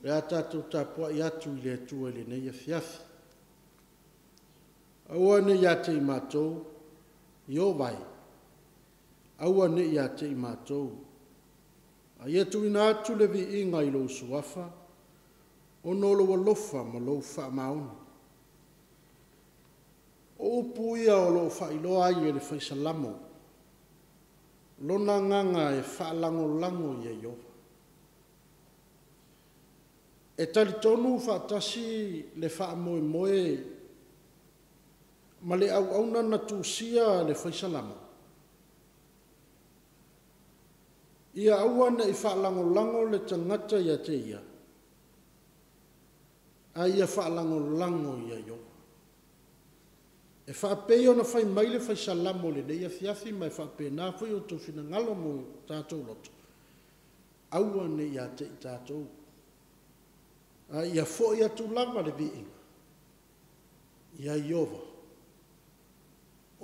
Le a tatou tapuai atu i le Atua i lenei afiafi. Aua ne i ia te i matou, Ieova e, aua ne i ia te i matou, a ia tuuina atu le viiga i lou Suafa, ona o lou alofa ma lou faamaoni. O upu ia o lo o faailoa ai e le Fai Salamo lona agaga e faalagolago ia Ieova. E talitonu faatasi le faamoemoe ma le auauna na tusia le Fai Salamo, ia aua ne i faalagolago le tagata ia te ia, a ia faalagolago ia Ieova. E faapei ona fai mai le Fai Salamo i lenei afiafi ma e faapena foi outou finagalo ma o tatou loto, aua ne i ia te i tatou, a ia foi atu lava le viiga ia Ieova,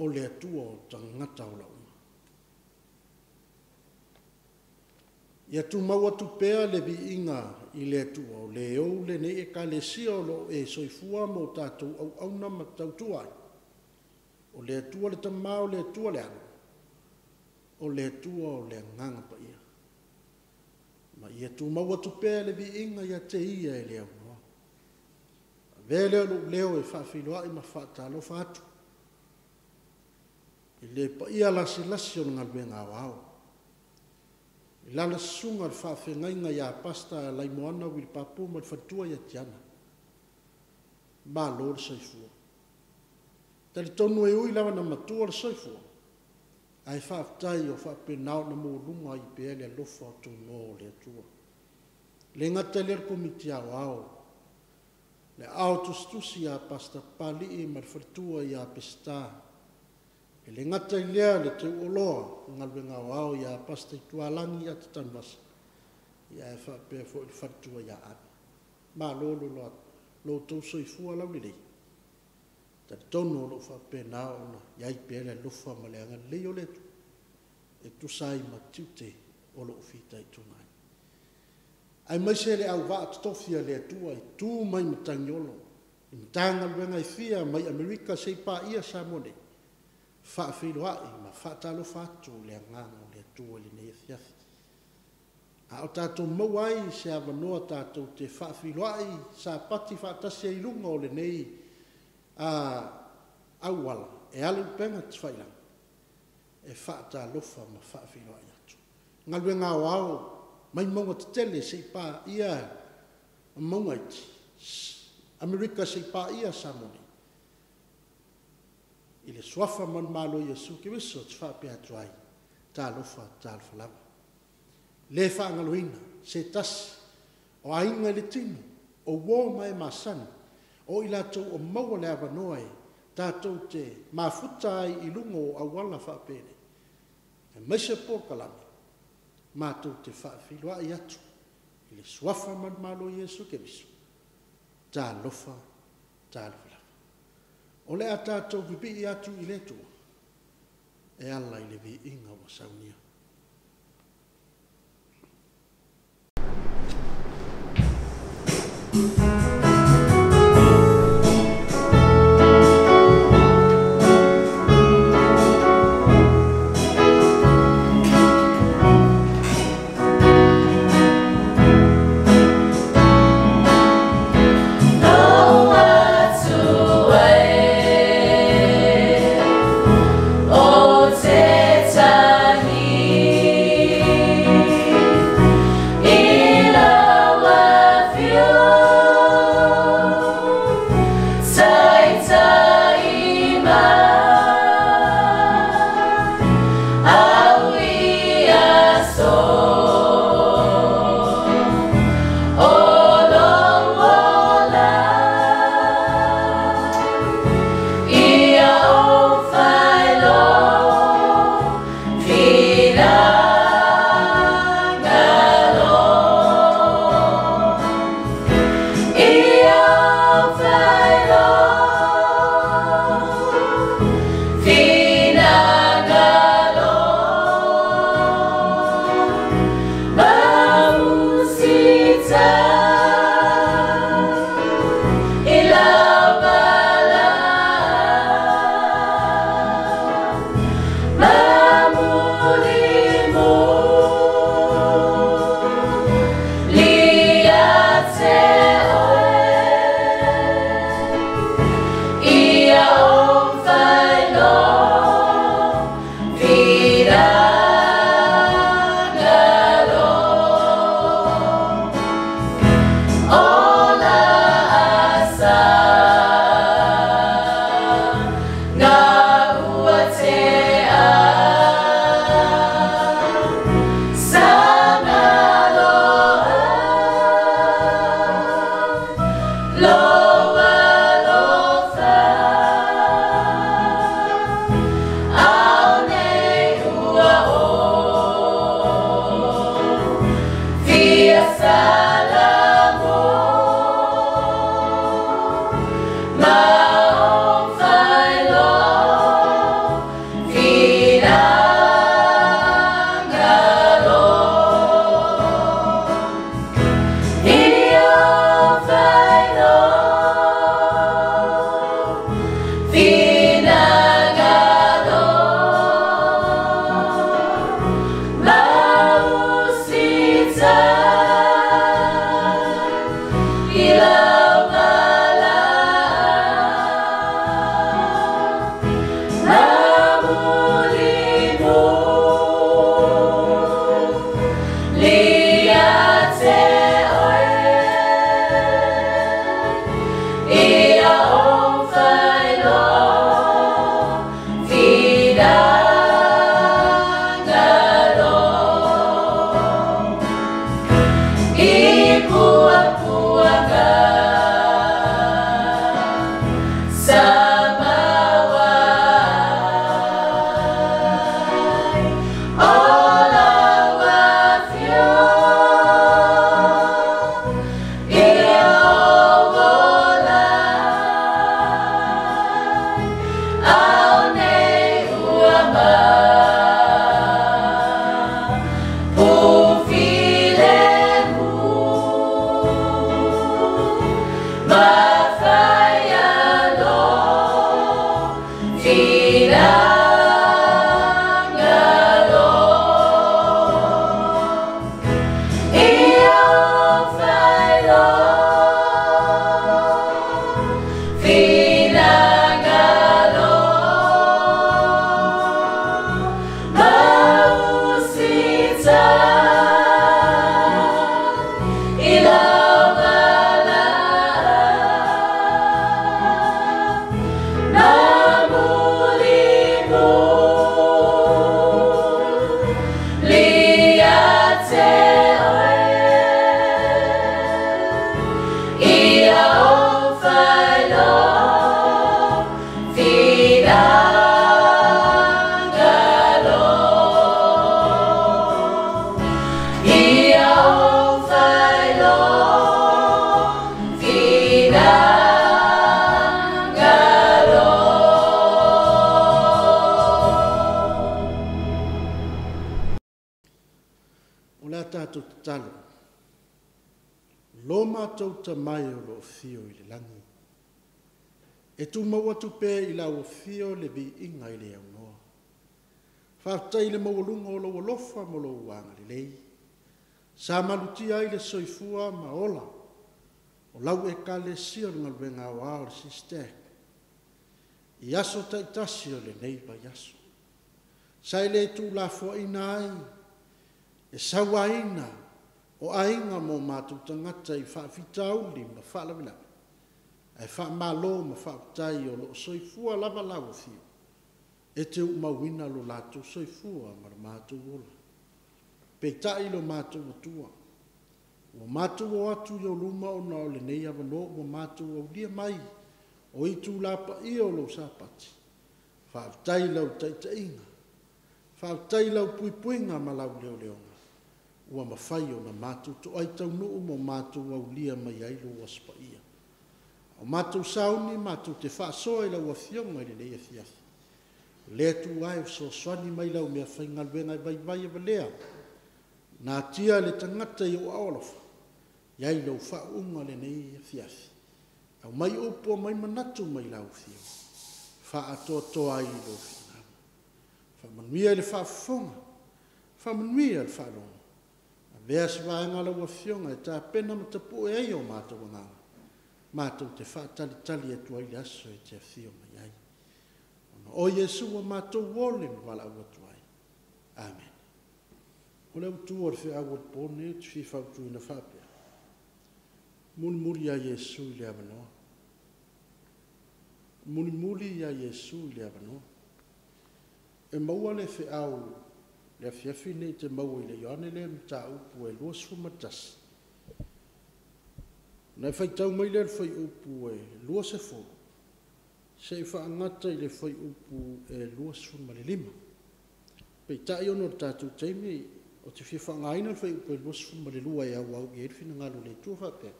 o le Atua o tagata ola uma. Ia tumau atu pea le viiga i le Atua, o le ou lenei Ekalesia o lo o e soifua ma o tatou auauna ma tautua ai. O le Atua le Tama, o le Atua le Alo, o le Atua o le Agaga Paia. Ma ia tumau atu pea le viiga ia te Ia e le aunoa. Avea lea o lou leo e faafeiloai ma faatalofa atu i le paia lasilasi o le galuega aoao, i lana susuga i le faafeagaiga ia Pastor Alaimoana Uilipapu ma le faletua ia Tiana. Malo le soifua. E talitonu e ui lava ina matua le soifua, ae faafetai o faapena ona maualuga ai pea le alofa taunoa o le Atua. E le gata i lea o le Komiti Aoao, le Aao Tusitusi ia Pastor Papalii ma le faletua ia Peseta. E le gata i lea le teuoloa o galuega aoao ia Pastor Itualagi Ata Tanuvasa, ae faapea foi le faletua ia Ave. Malo le lo outou soifua laulelei, talitonu o lo o faapena ona i ai pea le alofa ma le agalelei o le Atua e tusa ai ma tiute o lo o fitaituga ai. Aemaise le auvaa totofi a le Atua e tu mai Matagiolo i Matagaluega e fia mai Amerika seia paia Samoa nei, faafeiloai ma faatalofa atu le agaga o le Atua i lenei afiafi. A o tatou maua ai se avanoa tatou te faafeiloai sapati faatasi ai i luga o lenei auala e ala i upega tafailagi, e faatalofa ma faafeiloai atu. Galuega aoao mai mauga tetele seia paia mauga iti, Amerika seia paia Samoa nei, i le suafa manumalo o Iesu Keriso ou te faapea atu ai, talofa, talofa lava. Le faagaloina se tasi o aiga i le tino, o uo ma e masani, o i latou o maua le avanoa e tatou te mafuta ai i luga o auala faapenei, aemaise polokalame, matou te faafeiloai atu i le suafa manumalo o Iesu Keriso, talofa, talofa lava. O le a tatou pipii atu i le Atua e ala i le viiga ua saunia. Lou Atua e, o tētahi i lau afio, taitai mai au i aso o lou ola. Ia ou whailo finagalo. Ia ou whailo finagalo. O le a tatou tatalo. Lo matou tamai o lo fio i le lagi. E tumau atu pea i lau afio le viiga i le aunoa. Faafetai i le maualuga o lou alofa ma lou agalelei. Sa malutia ai le soifua ma ola o lau ekalesia o le galuega aoao o le SISTAC. I aso taitasi o lenei vaiaso. Sa e le tuulafoaiina ai le sauaina o aiga ma o matou tagata i faafitauli ma faalavelave, ae faamalo ma faafetai o lo o soifua lava lau afio, e te umauina lo latou soifua ma lo matou ola. Peitai lo matou Atua, ua matou o atu i ou luma ona o lenei avanoa ua matou aulia mai o itula paia o lou Sapati. Faafetai i lau taitaiga, faafetai i lau puipuiga ma lau leoleoga, ua mafai ona matou toai taunuu ma matou aulia mai ai lou Aso Paia. O matou sauni matou te faasoa i lau Afioga i lenei afiafi. Le Atua e fesoasoani mai lau meafaigaluega e vaivai e valea. Natia le tagata i ou aao alofa, i ai lau faauuga lenei afiafi. Aumai upu, aumai manatu mai lau Afioga. Faaatoatoa ai i lou finagalo. Faamanuia i le faafofoga, faamanuia i le faalogo. Avea se vaega a lau Afioga e tapena ma tapue ai o matou agaga, matou te faatalitali atu ai i le aso e te afio mai ai. Ona o Iesu ua matou ole ma valaau atu ai. Amen. O le autu o le feau o le po lenei ou te fia fautuaina faapea. Mulimuli ia Iesu i le avanoa. Mulimuli ia Iesu i le avanoa. E maua le feau le afiafi nei te maua i le Ioane lea mataupu e 21. Na e faitau mai lea i le fuaiupu e 20, seia faagata i le fuaiupu e 25. Peitai ona o le tatou taimi, ou te fia faaaogaina le fuaiupu e 22 e auau i ai le finagalo o le Atua faapea.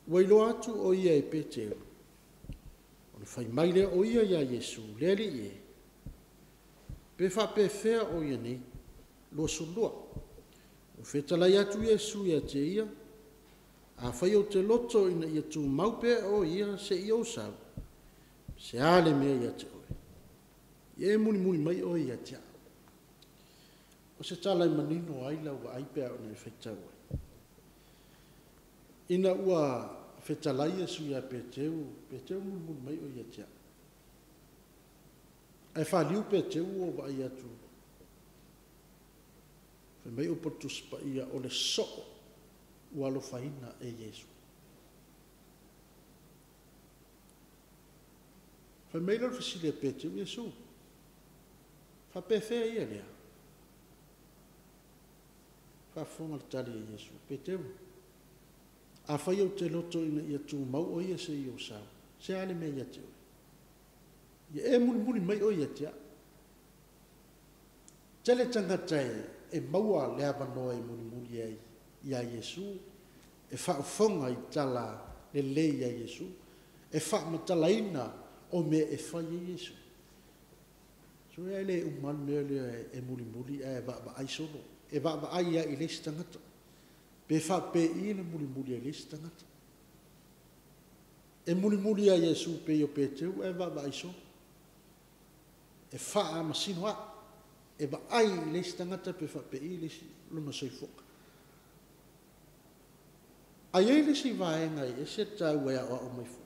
Ua iloa atu o ia e Peteru, ona fai mai lea o ia ia Iesu, le Alii e, pe faapefea o ia nei? 22. Ua fetalai atu Iesu ia te ia, afai ou te loto ina ia tumau pea o ia seia ou sau, se a le mea ia te oe? Ia e mulimuli mai oe ia te au. O se tala e manino ai lau vaai pe a ona e faitau ai. Ina ua fetalai Iesu ia Peteru, Peteru mulimuli mai oe ia te au. Ae faliu Peteru ua vaai atu, fai mai upu o le Tusi Paia, o le soo ua alofaina e Iesu. Fai mai lea o le fesili a Peteru, Iesu, faapefea ia lea? Faafofoga le tali a Iesu, Peteru, afai ou te loto ina ia tumau o ia seia ou sau, se a le mea ia te oe? Ia e mulimuli mai oe ia te au. Tele tagata e maua le avanoa e mulimuli ai ia Iesu, e faafofoga i tala lelei ia Iesu, e faamatalaina o mea e fai e Iesu. So e le uma le mea lea e mulimuli ae vaavaai solo. E vaavaai ia i le isi tagata. Pe faapei le mulimuli a le isi tagata. E mulimuli ia Iesu pe i o Peteru ae vaavaai solo. E faamasino ai. E vaai i le isi tagata pe faapei le isi lona soifuaga. Ae i ai le isi vaega e ese le taua e aoao mai foi.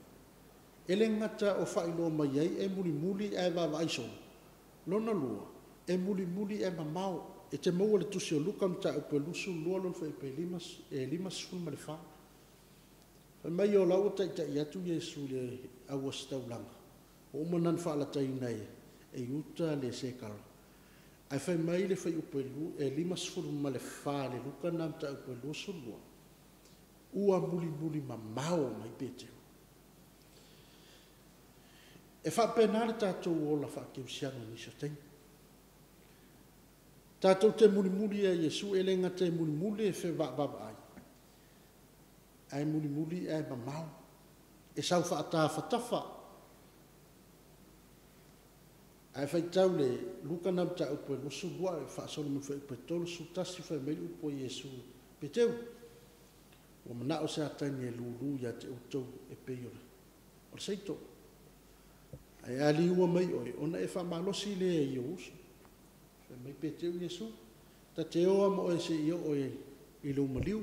E le gata o faailoa mai ai e mulimuli ae vaavaai solo. Lona lua, e mulimuli ae mamao. E te maua le tusi o Luka mataupu e 22 lona fuaiupu e 54. Fai mai o la ua taitai atu Iesu i le auositaulaga. Ua uma ona faalataina e Iuta le sekala. Ae fai mai le fuaiupu e 54 le Luka na mataupu e 22. Ua mulimuli mamao mai Peteru. E faapena le tatou ola faakerisiano i nisi o taimi. Tatou te mulimuli ia Iesu, e le gata e mulimuli e fevaavaavaai, ae mulimuli ae mamao. E sau faatafatafa. Ae faitau le Luka na mataupu e 22 e faasolo mai le fuaiupu e 31 fai mai le upu a Iesu, Peteru, ua manao Satani e lulu ia te outou e pei o le seito. Ae a liua mai oe, ona e faamalosi lea i ou uso. Fai mai Peteru, Iesu, ta te oa ma oe seia oo i lou maliu.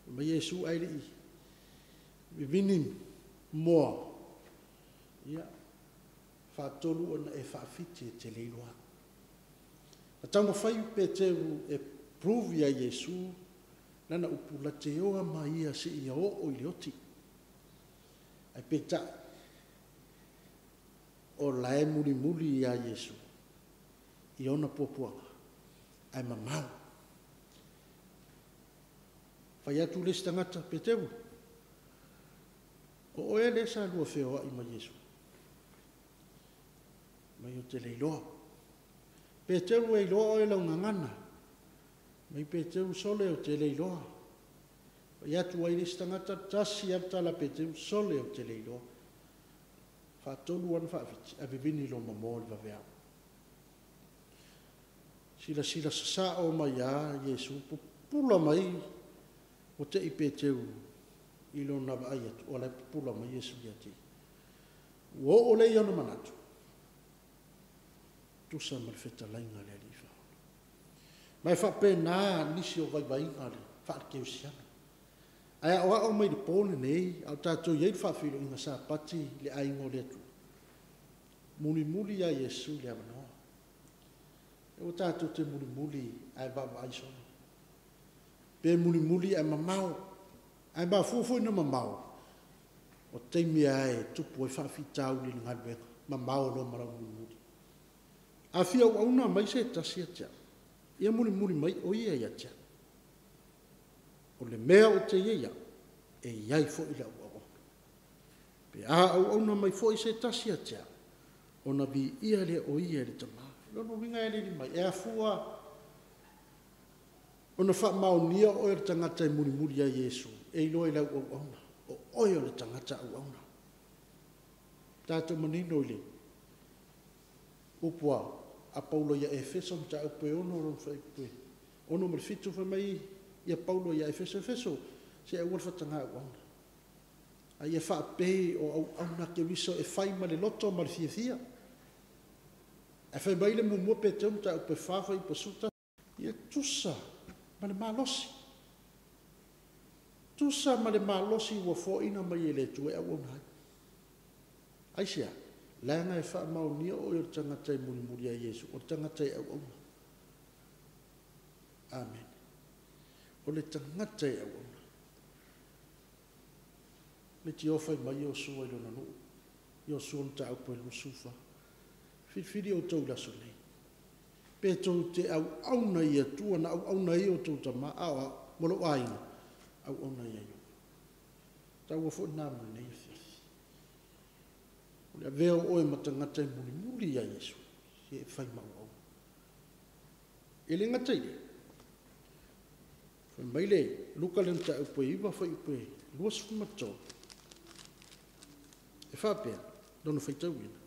Fai mai Iesu, ae le i vivini moa, ia, faatolu ona e faafiti e te le iloa au. Na taumafai Peteru e prove ia Iesu lana upu la te oa ma ia seia oo i le oti. Ae peitai, o la e mulimuli ia Iesu i ona puapuaga, ae mamao. Fai atu le isi tagata, Peteru, o oe lea sa lua feoai ma Iesu. Mai ou te le iloa. Peteru e iloa oe lau gagana. Mai Peteru, sole ou te le iloa. Fai atu ai le isi tagata, tasi lava le tala a Peteru, sole ou te le iloa. Faatolu ona faafiti, ae vivini lona moa i le vaveao. Silasila sasao mai a Iesu, pupula mai ua te i Peteru i lona vaai atu, o la e pupula mai Iesu ia te ia. Ua oo lea i ona manatu, tusa ma le fetalaiga a le Alii Faaola. Ma e faapena nisi o vaivaiga le faakerisiano. Ae aoao mai le po lenei, a o tatou i ai i le faafeiloaiga Sapati le aiga o le Atua, mulimuli ia Iesu i le avanoa. Aua tatou te mulimuli ae vaavaai solo. Pe mulimuli ae mamao. Ae mafua foi ona mamao, o taimi lava e tupu ai faafitauli i le galuega, mamao loa ma lau mulimuli. A fia auauna mai se tasi ia te au, ia mulimuli mai o ia ia te au. O le mea ou te i ai au, e i ai foi le au auauna. Pe a auauna mai foi se tasi ia te au, ona viia lea o ia e le Tama. Lona uiga e alili mai, e afua ona faamaonia oe o le tagata e mulimuli ia Iesu, e iloa i lau auauna, o oe o le tagata auauna. Tatou manino i le upu a Paulo ia Efeso mataupu e 6 lona fuaiupu e 6 ma le 7, fai mai ia Paulo ia Efeso, Efeso, se aua le faataga auauna. A ia faapei o auauna a Keriso e fai ma le loto ma le fiafia. Ae fai mai le muamua Peteru mataupu e 4 fuaiupu e 11, ia tusa ma le malosi. Tusa ma le malosi ua foaina mai e le Atua e auauna ai. Aisea? Leaga e faamaonia oe o le tagata e mulimuli ia Iesu, o le tagata e auauna. Amen. O le tagata e auauna. Le tio fai mai Iosua i lona nuu, Iosua mataupu e 24. Filifili outou i le aso nei. Pe tou te auauna i Atua na auauna ai outou tama, a o au, ma lou aiga, auauna ia Ieova. Taua foi lena mo lenei afiafi. O le avea o oe ma tagata e mulimuli ia Iesu, e fai ma auauna. E le gata i lea, fai mai le Luka le mataupu e 9 fuaiupu e 23. E faapea, lona faitauina.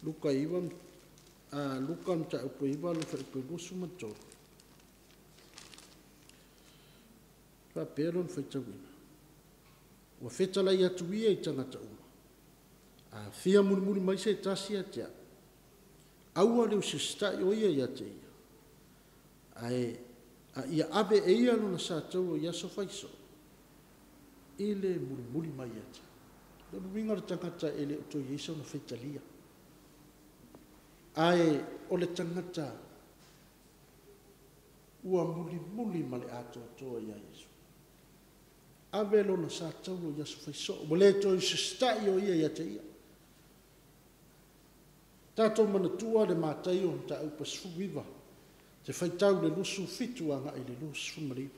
Luka 9, Luka mataupu e 9 lona fuaiupu e 23. Faapea lona faitauina. Ua fetalai atu ia i tagata uma. A fia mulimuli mai se tasi ia te au, aua le usisitai o ia ia te ia. Ae a ia ave e ia lona sataua i aso faiso, i le mulimuli mai ia te au. Lona uiga o le tagata e le o toe i ai sona faitalia. Ae o le tagata ua mulimuli ma le atoatoa ia Iesu. Ave lona sataua i aso faiso, ua le toe usisitai o ia ia te ia. Tatou manatua le Mataio mataupu e 19, te faitau le 27 agai le 29.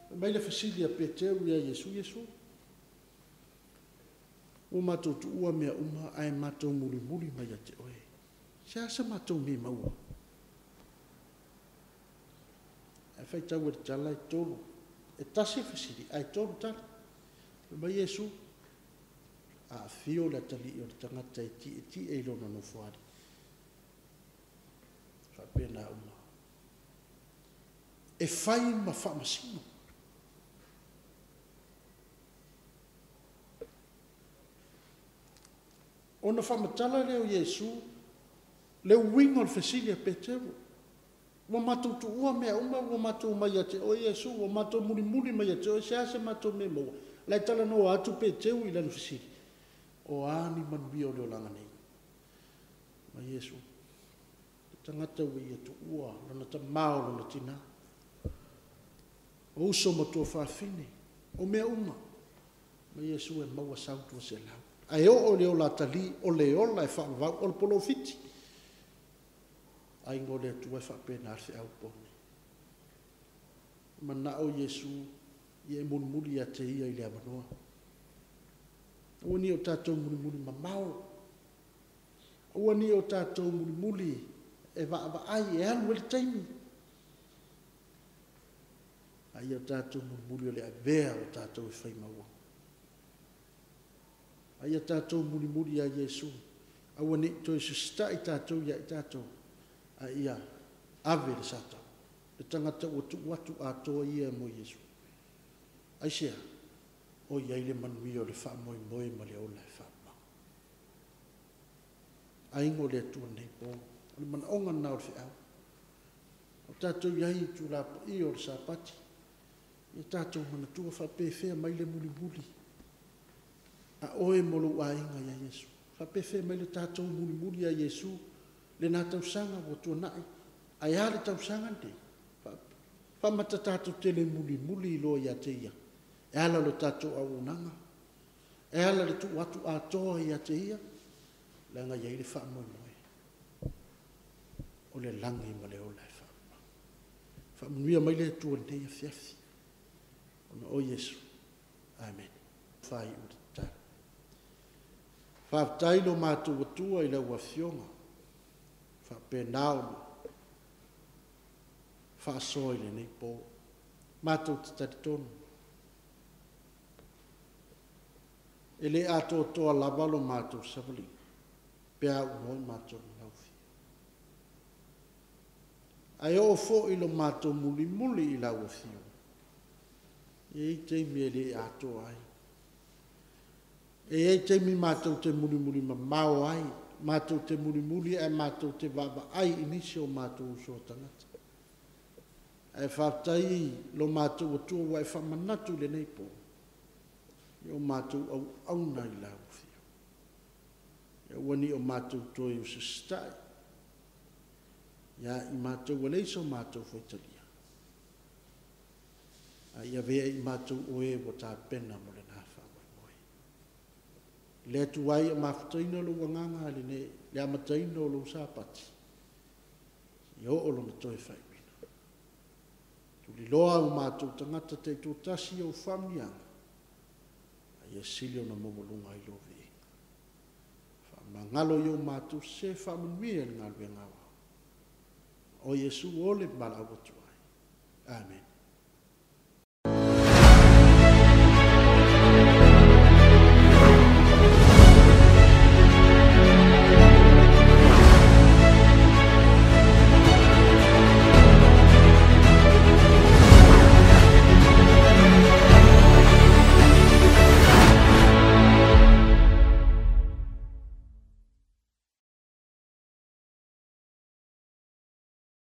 Fai mai le fesili a Peteru ia Iesu, Iesu, ua matou tuua mea uma ae matou mulimuli mai ia te oe. Se a sa matou mea maua? Ae faitau e le tala e tolu. E tasi le fesili, ae tolu tali. Fai mai Iesu, Aafio le atalii o le tagata e tietie i lona nofoalii. Faapena uma. E fai ma faamasino. Ona faamatala lea o Iesu le uiga o le fesili a Peteru. Ua matou tuua mea uma ua matou omai ia te oe Iesu, ua matou mulimuli mai ia te oe, se a se matou mea e maua? O la e talanoa atu Peteru i lana fesili, o a ni manuia o le olaga nei? Ma Iesu, le tagata ua ia tuua lona tama o lona tina, o uso ma tuafafine, o mea uma, ma Iesu e maua sau 200. Ae oo i le ola atalii, o le ola e faavavau, o le polofiti. Aiga o le Atua e faapena le feau i le po nei. Manao Iesu ia e mulimuli ia te ia i le avanoa. Aua ne i o tatou mulimuli mamao. Aua ne i o tatou mulimuli e vaavaai e alu ai le taimi. A ia o tatou mulimuli o le avea o tatou e fai maua. A ia tatou mulimuli ia Iesu. Aua ne i toe susita'i tatou ia i tatou, a ia ave le sa tau. Le tagata ua tuu atu atoa ia mo Iesu. Aisea? O i ai le manuia o le faamoemoe ma le ola e faavavau. Aiga o le Atua i lenei po, o le manaoga lena o le feau. O tatou i ai i itula paia o le Sapati, ia tatou manatua faapefea mai le mulimuli a oe ma lou aiga ia Iesu. Faapefea mai le tatou mulimuli ia Iesu lena tausaga ua tuanai, ae a le tausaga lenei? Faamata tatou te le mulimuli loa ia te ia, e ala i le tatou auaunaga, e ala i le tuu atu atoa ia te ia, leaga e i ai le faamoemoe o le lagi ma le ola e faavavau. Faamanuia mai le Atua i lenei afiafi, ona o Iesu. Amene. Faaiu le tatalo. Faafetai lo matou Atua i lau Afioga, faapena ona faasoa i lenei po. Matou te talitonu, e le atoatoa lava lo matou savaliga, pe a aunoa matou ma lau Afioga. Ae oo foi lo matou mulimuli i lau Afioga, e i ai taimi e le atoa ai. E i ai taimi matou te mulimuli mamao ai, matou te mulimuli ae matou te vaavaai i nisi o matou uso a tagata. Ae faafetai lo matou Atua ua e faamanatu i lenei po, i o matou auauna i lau Afioga. Aua ne i o matou toe usita'i, ia i matou ua leai so matou faitalia, a ia avea i matou o e ua tapena mo lena faamoemoe. Le Atua e, ia mafutaina lou agaga i le amataina o lou Sapati, ia oo lona toe faaiuina. Tuliloa o matou tagata taitoatasi i ou faamanuiaga, a ia sili ona maualuga ai lou viiga. Faamagalo i o matou se faamanuia i le galuega aoao. O Iesu o le valaau atu ai. Amene.